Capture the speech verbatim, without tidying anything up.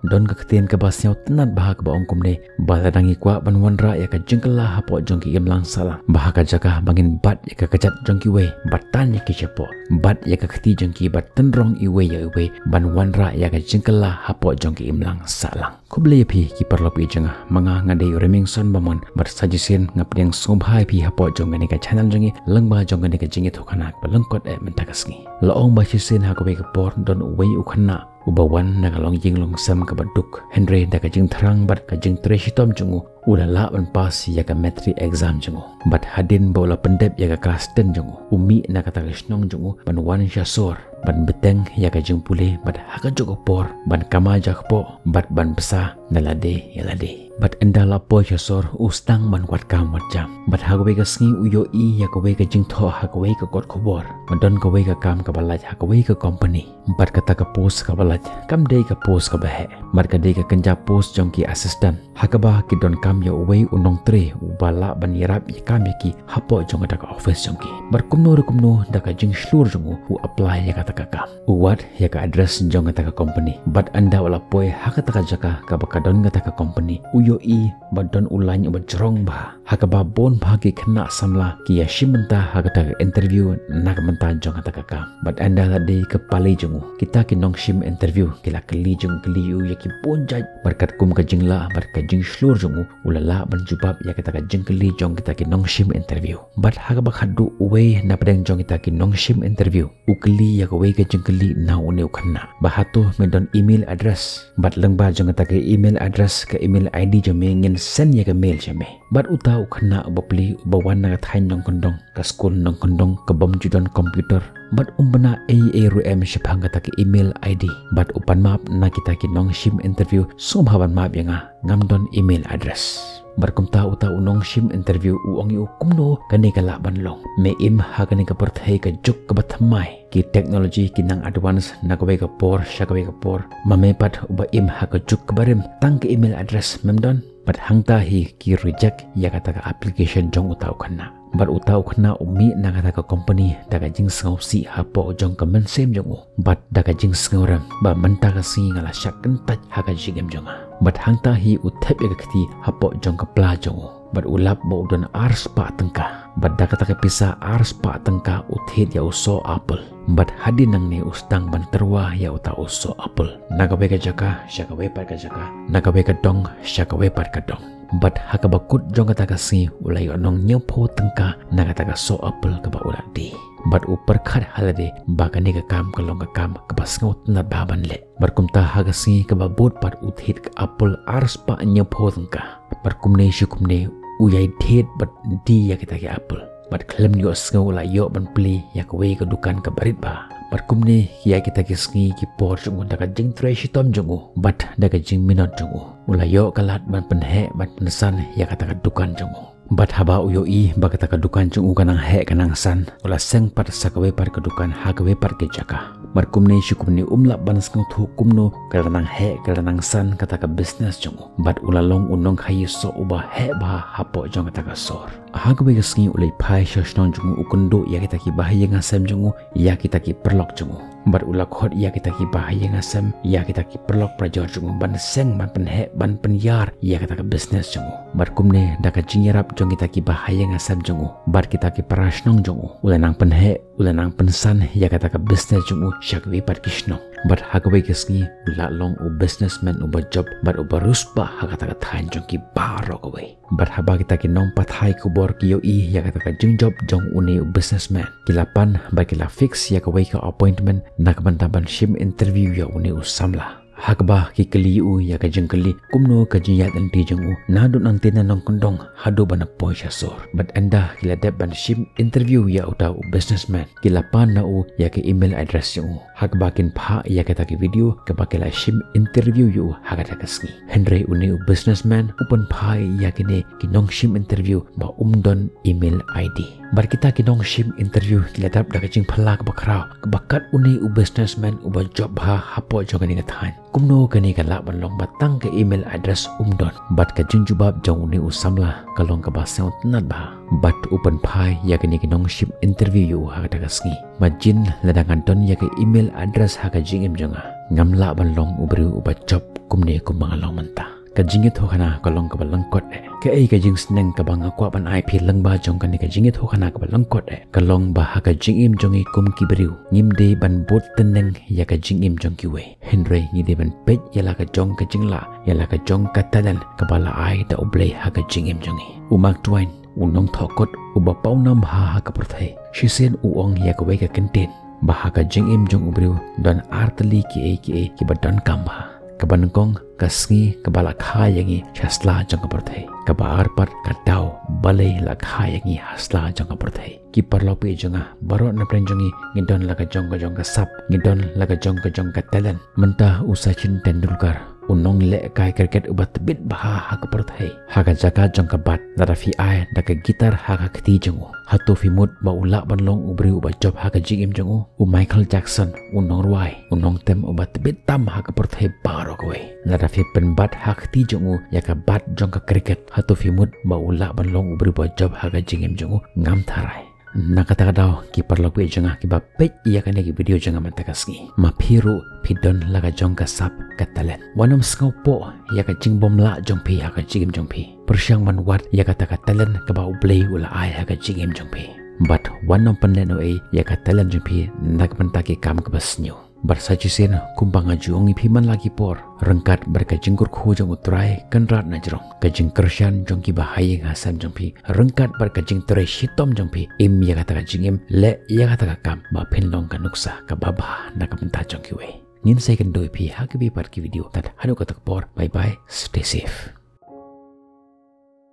Don ka ktien kaba sngewtynnad bha kaba ong kumne, ba lada ngi kwah ban wanrah ïa ka jingkylla hapoh jong ki imlang sahlang, ba ha ka jaka ba ngin bat ïa ka kjat jong kiwei bad tan ïa ki shapoh, bat ïa ka kti jong ki bad tynrong iwei ïa iwei ban wanrah ïa ka jingkylla hapoh jong ki imlang sahlang. Khublei ïa phi ki paralok ïa jong nga, ma nga nga dei u Remingson Bamon bad sa shisien nga pdiang sngewbha ïa phi hapoh jong kane ka channel jong ngi lyngba jong kane ka jingïathuhkhana ba lyngkot eh mynta ka sngi. La ong ba shisien ha kawei ka por don uwei u khynnah uba wan na ka longïing longsem kaba duk, hynrei da ka jingthrang bad ka jingtrei shitom jong u u la lah ban pass ïa ka matric exam jong u. Bad hadien ba u la pyndep ïa ka klas ten jong u, u mih na kata ka shnong jong u ban wan sha sor ban bteng ïa ka jingpule bad ha kajuh ka por ban kama jakpoh bad ban bsa na lade ïa lade. Bad ynda la poi sha sor u sdang ban wad kam wad jam. Bad ha kawei ka sngi u ïohi ïa kawei ka jingthoh ha kawei ka kot khubor ba don kawei ka kam kaba lait ha kawei ka company. Bad kata ka post kaba lait kam dei ka post kaba heh, bad ka dei ka kynja post jong ki assistant, ha kaba ki donkam ïa uwei u nongtrei uba lah ban ïarap ïa kam ïa ki hapoh jong kata ka office jong ki. Bad kumno re kumno da ka jingshlur jong u u apply ïa kata ka kam. U wad ïa ka address jong kata ka company. Bad ynda u la poi ha kata ka jaka kaba ka don kata ka company, u ïohi ba don u lain uba jrong bha, ha kaba bun bha ki khynnah samla ki ïashim bynta ha kata ka interview na ka bynta jong kata ka kam. Bad ynda la dei ka pali jong u, kita ki nongshim interview ki la kylli jong kylli ïa u ïa ki bun jait, bad katkum ka jinglah bad ka jingshlur jong u, u la lah ban jubab ïa kata ka jingkylli jong kita ki nongshim interview. Bad ha kaba khatduh uwei na pdeng jong kita ki nongshim interview u kylli ïa kawei ka jingkylli na une u khynnah ba hato me don email address, bad lyngba jong kata ka email address, ka email I D jong me, ngin send ïa ka mail sha me. Bad uta u khynnah uba pli uba wan na ka thaiñ nongkyndong, ka skul nongkyndong, ka bym ju don computer, bad um bna ei ei ruh em shaphang kata ka email I D. Bad u pan map na kita ki nongshim interview, sngewbha ban map ïa nga, ngam don email address. Bad kumta uta u nongshim interview u ong ïa u, kumno kane ka lah ban long? Me im ha kane ka pyrthei ka juk kaba thymmai, ki technology ki nang advance na kawei ka por sha kawei ka por. Ma me pat uba im ha ka juk kaba rim, tang ka email address mem don? Bad hangta hi ki reject ïa kata ka application jong uta u khynnah. Bad uta u khynnah u mih na kata ka company da ka jingsngewsih hapoh jong ka mynsiem jong u, bad da ka jingsngewrem ba mynta ka sngi nga la shah kyntait ha ka jingim jong nga. Bad hangta hi u thep ïa ka kti hapoh jong ka pla jong u. Bad u lap ba u don ar spah tyngka. Bad da kata ka pisa ar spah tyngka u thied ïa u soh apple. Bad hadien nangne u sdang ban tyrwa ïa uta u soh apple na kawei ka jaka sha kawei pat ka jaka, na kawei ka dong sha kawei pat ka dong. Bad ha kaba kut jong kata ka sngi u la ïoh nong hynñiewphew tyngka na kata ka soh apple kaba u la die. Bad u pyrkhat ha lade ba kane ka kam ka long ka kam kaba sngewtynnad bha ban leh. Bad kumta ha ka sngi kaba bud pat u thied ka apple ar spah hynñiewphew tyngka. Bad kumne shi kumne u ïai thied bad die ïa kita ki apple. Bad khlem ïohsngew u la ïoh ban plie ïa kawei ka dukan kaba rit bha. Bad kumne ïa kita ki sngi ki por jong u, da ka jingtrei shitom jong u bad da ka jingminot jong u, u la ïoh ka lad ban pynheh ban pynsan ïa kata ka dukan jong u. Bad haba u ïohi ba kata ka dukan jong u ka nang heh ka nang san, u la seng pat sa kawei pat ka dukan ha kawei pat ka jaka. Bad kumne shi kumne um lah ban sngewthuh kumno ka la nang heh ka la nang san kata ka business jong u. Bad u la long u nongkhaïi soh uba heh bha hapoh jong kata ka sor. Ha kawei ka sngi u leit phai sha shnong jong u, u kynduh ïa kita ki bahaïing hasem jong u, ïa kita ki paralok jong u. Bad u la khot ïa kita ki bahaïing hasem, ïa kita ki paralok parajor jong u ban seng ban pynheh ban pynïar ïa kata ka business jong u. Bad kumne da ka jingïarap jong kita ki bahaïing hasem jong u bad kita ki parashnong jong u, u la nang pynheh, u la nang pynsan ïa kata ka business jong u sha kawei pat ki shnong. Bad ha kawei ka sngi u la long u businessman uba jop bad uba riewspah ha kata ka thaiñ jong ki baroh kawei. Bad haba kita ki nongpathai khubor ki ïohi ïa kata ka jingjop jong une u businessman, ki la pan bad ki la fix ïa kawei ka appointment na ka bynta ban shim interview ïa une u samla. Ha kaba ki kylli ïa u ïa ka jingkylli kumno ka jingïaid lynti jong u naduh nangtei na nongkyndong haduh ban da poi sha sor. Bad ynda ki la dep ban shim interview ïa uta u businessman, ki la pan na u ïa ka email address jong u. Ha kaba kin phah ïa kata ka video kaba ki la shim interview ïa u ha kata ka sngi. Hynrei une u businessman u pynphai ïa kine ki nongshim interview ba um don email I D. Bad kita ki nongshim interview ki la dap da ka jingphylla kaba khraw kaba kat une u businessman uba jop bha hapoh jong kane ka thaiñ. Kumno kane ka lah ban long ba tang ka email address um don? Bad ka jingjubab jong une u samla ka long kaba sngewtynnad bha. Bad u pynphai ïa kine ki nongshim interview ïa u ha kata ka sngi. Ba jin lada nga don ïa ka email address ha ka jingim jong nga, Ngam lah ban long u briew uba jop kumne kumba nga long mynta. Ka jingïathuhkhana ka long kaba lyngkot eh. Kaei ka jingsneng kaba nga kwah ban ai phi lyngba jong kane ka jingïathuhkhana kaba lyngkot eh, ka long ba ha ka jingim jong ngi kum ki briew, ngim dei ban bud tneng ïa ka jingim jong kiwei. Hynrei ngi dei ban peit ïa la ka jong ka jinglah, ïa la ka jong ka talent kaba la ai da U Blei ha ka jingim jong ngi. U Mark Twain, u nongthoh kot uba pawnam ha ha ka pyrthei, shisien u ong ïa kawei ka kyntien, ba ha ka jingim jong u briew don ar tylli kiei kiei kiba donkam bha. Kaba nyngkong, ka sngi kaba la kha ïa ngi sha sla jong ka pyrthei. Kaba ar pat, ka daw balei la kha ïa ngi ha sla jong ka pyrthei. Ki paralok baieit jong nga, baroh na pdeng jong ngi ngi don la ka jong ka jong ka sap, ngi don la ka jong ka jong ka talent. Mynta u Sachin Tendulkar, u nonglehkai cricket uba tbit bha ha ka pyrthei, ha ka jaka jong ka bat, lada phi ai da ka guitar ha ka kti jong u, hato phi mut ba u lah ban long u briew uba jop ha ka jingim jong u? U Michael Jackson, u nongrwai, u nongtem uba tbit tam ha ka pyrthei baroh kawei, lada phi pynbat ha ka kti jong u ïa ka bat jong ka cricket, hato phi mut ba u lah ban long u briew uba jop ha ka jingim jong u? Ngam tharai. Na kata ka daw, ki paralok baieit jong nga kiba peit ïa kane ka video jong nga mynta ka sngi, ma phi ruh phi don la ka jong ka sap, ka talent. Wat nym sngewpoh ïa ka jingbymlah jong phi ha ka jingim jong phi. Pyrshang ban wad ïa kata ka talent kaba U Blei u la ai ha ka jingim jong phi. Bad wat nym pynlehnohei ïa ka talent jong phi na ka bynta ki kam kaba sniew. Bad sa shisien, kumba nga ju ong ïa phi man la ki por, ryngkat bad ka jingkyrkhu jong U Trai Kynrad na jrong, ka jingkyrshan jong kiba ha ïing ha sem jong phi, ryngkat bad ka jingtrei shitom jong phi, im ïa kata ka jingim, leh ïa kata ka kam, ba phin long ka nuksa kaba bha na ka bynta jong kiwei. Ngin sa ïakynduh ïa phi ha kawei pat ka video, tad haduh kata ka por, bye bye, stay safe.